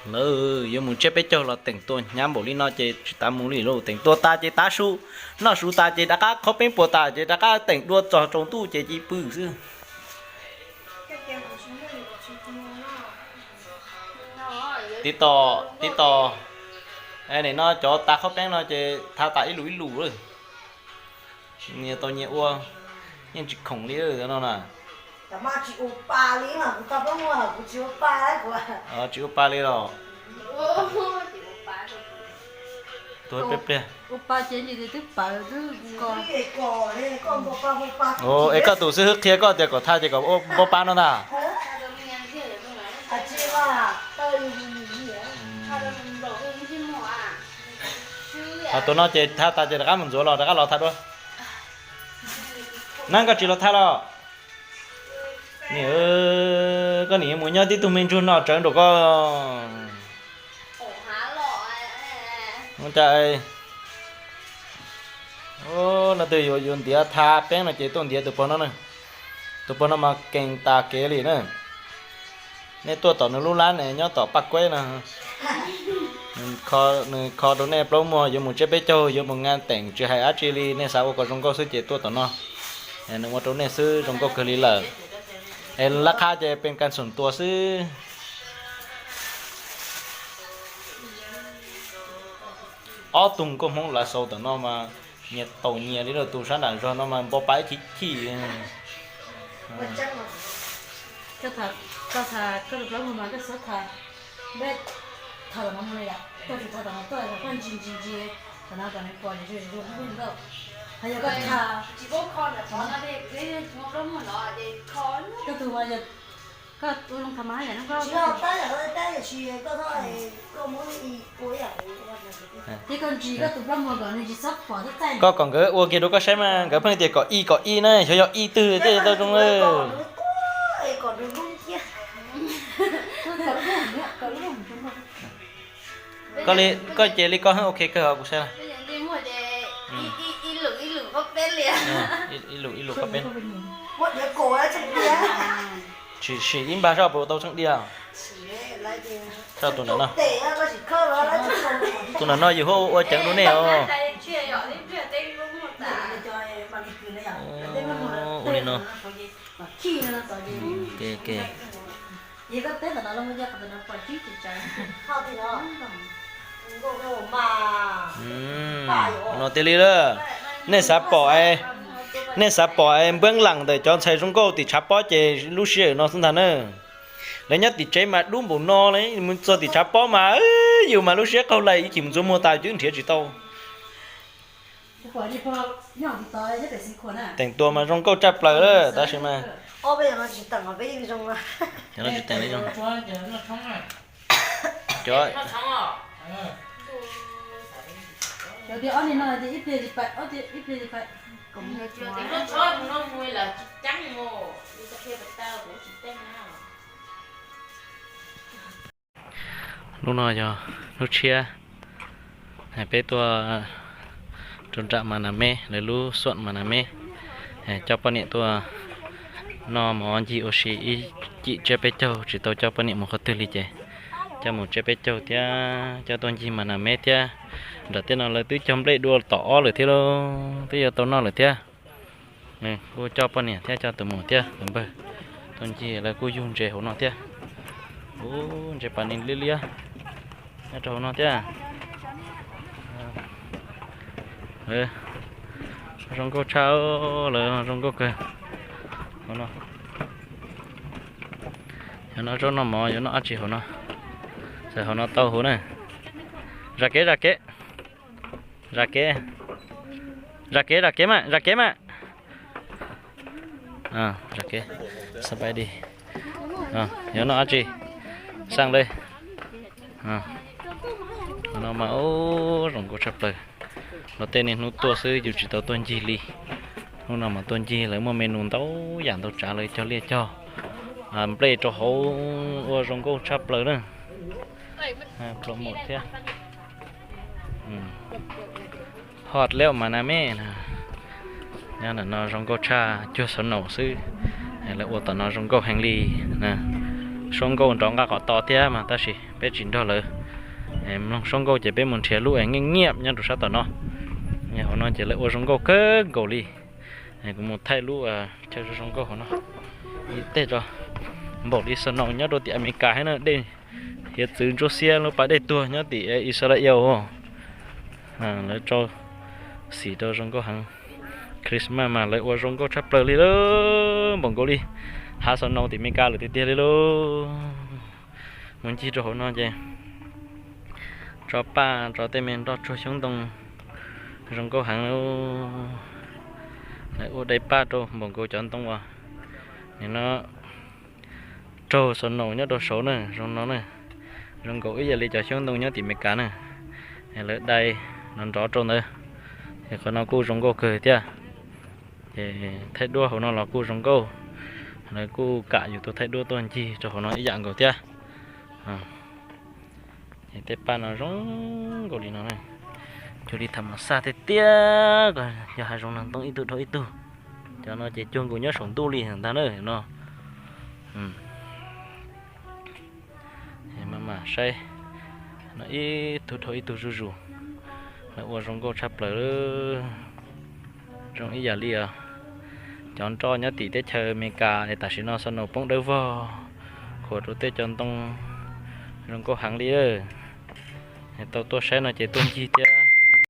Lawv yuav mus tsiab peb caug los teem tua hnyav npaum li no ces tsis tas mus li lauj. Teem tua tas ces tav su, noj su tas ces rov qab qhaub peeb puas tas ces rov qab teem dua txog tsaus ntuj ces cia li pw xwb. Tiv tom, tiv tom, nim no cov tas qhaub peeb no ces tha tas ib lus ib lus lawm. Nyias tau nyias ua, yeej tsis khoom li no na. Tsis ua pa li los. Tuag pliag pliag. Es koj tus xib hwb qhia koj tias kom tha ces kom npau pa no ntag. Ho tus no ces tha tas ces rov qab mus ntxuav los rov qab los tha dua. Nab, koj tsis los tha los? Niam, koj niam yuav mus nyob tib tug me ntsuag no tsawv nraum koj. Ua cas no twg yuav yuav ntiav tha peeb no ces tuaj ntiav tus pog no na. Tus pog no mas kees tas kev li na. Nej tuaj tom nws lub lab ne, nyob tom Paj Kueb no. Nws kho rau nej plaub muag yuav mus tsiab peb caug, yuav mus nqa teem, tsis hais dab tsi li, nej xav ua kom zoo nkauj xwb ces tuaj tom no. Nws ua rau nej xwb, zoo nkauj kawg li lawm. Es lab qhab ces pes kas xoom tua xwb. Ob tug nkauj Hmoob lav xaus tom no mas nyias taus nyias li, tus sab nram zog no mas npau pa ib chim chim. Koj kom nkawd ua kiag rau koj saib mas nkawd pheej tias kom ib kom ib na, xyov yog ib twg thiaj tau zoo li. Koj li, koj ces li koj heev ok kawg os, kuv saib. Ib lus ib lus qab peb. Sim ib npag soj puas tau tsheej diaj. Tus nram no, tus nram no yus hu ua ceev rau nej os. Ua li no. No tiag li lawm. Nej xav pom, nej xav pom npuab lam ntawm cov ntxhais zoo nkauj tim tshav pob ces lub sij hawm no xwb ntag na. Lawv nyob tim tsev mas dub npaum no li, mus txog tim tshav pob mas yus mas lub siab qaug lais ib chim mus ntxuav muag tas twb nrhiav tsis tau. Teem tua mas zoo nkauj tshaj plaws lawm tab sis mas. Cov no tsis teem li. Cov Hnub no yog hnub tshiab, peb tuaj rau nram Mas Nas Meb, lawv lub xuam Mas Nas Meb, coj poj niam tuaj noj mov ncig ua si ib cim tsiab peb caug, tsis tau coj poj niam mus qhov twg li ces coj mus tsiab peb caug thiab coj tuaj ncig Mas Nas Meb thiab. Nram tej no lawv twb cog nplej dua tom ob lawm thiab lauj, twb yuav tau noj lawm thiab. Kuj coj poj niam thiab coj tus muam thiab tus npawg tuaj ncig, lawv kuj yug ntses hauv no thiab. Ub, ntses pas nis liab liab nyob rau hauv no thiab. Zoo nkauj tshaj, lawv zoo nkauj kawg hauv no. Yog no zaub noj mov yuav noj dab tsi hauv no? Txawm hauv no tau huv na. Zam kev, zam kev. Zam kev, zam kev, zam kev mas, zam kev mas. Zam kev, xab pais di. Yuav noj dab tsi? Xaj li. No mas zoo nkauj tshaj plaws. Los tej niaj hnub tuaj xwb yus tsis tau tuaj ncig li. Hnub no mas tuaj ncig, lawv muaj menu ntau yam ntau tsav, lawv cog liaj cog nplej rau hauv ua zoo nkauj tshaj plaws na. Promote thiab. Hot leo Mas Nas Meb na. Nyob ntawm no zoo nkauj tshaj, cuag xav naum xwb. Lawv ua tom no zoo nkauj heev li na. Suab nkauj nrov nqa qhov to thiab mas tab sis peb tsis nrog lawv mloog suab nkauj ces peb mus nrhiav lub es nyiaj nyiaj nyob rau sab tom no. Hauv no ces lawv ua zoo nkauj kawg nkaus li. Kuv mus thaij lub chaw zoo zoo nkauj hauv no ib teg tso. Npaum li xo no nyob rau tim Amelikas thiab na, dej hiav txwv ntsuab xiab lub pas dej tuag nyob tim Israel os. Lawv rau xim rau zoo nkauj heev. Christmas mas lawv ua zoo nkauj tshaj plaws li lauj, npaum nkaus li hav xo no tim Amelikas lawm tiag tiag li lauj. Mus ncig rau hauv no ces tso paj tso tej me nroj tsuag xyoob ntoo zoo nkauj heev lauj. Lawv ua dai paj rau npaum nkaus cov ntoo uas nim no raug xo no nyob rau saud na, zoo no na. Zoo nkaus ib yam li cov xyoob ntoo nyob tim Amelikas na. Lawv dai nrov nrov rau ntawd. Es qhov no kuj zoo nkauj kawg thiab. Ces thaij duab hauv no los kuj zoo nkauj. Lawv kuj kam yus tus thaij duab tuaj ncig rau hauv no ib yam nkaus thiab. Tej paj no zoo nkaus li no, cuag li tham mas xaj tiag tiag, yog hav zoov no ntoo ib tug dhau ib tug. Cov no ces cuag nkaus nyob saum ntuj li ntag na no. Maj mam saib, no ib tug dhau ib tug zuj zus. Lawv ua zoo nkauj tshaj plaws. Zoo ib yam li cov nroj nyob tim teb chaws Amelikas es tam sim no xo no poob dawb vog, khuam rau tej cov ntoo zoo nkauj heev li. Tau tuaj saib no ces tuaj ncig thiab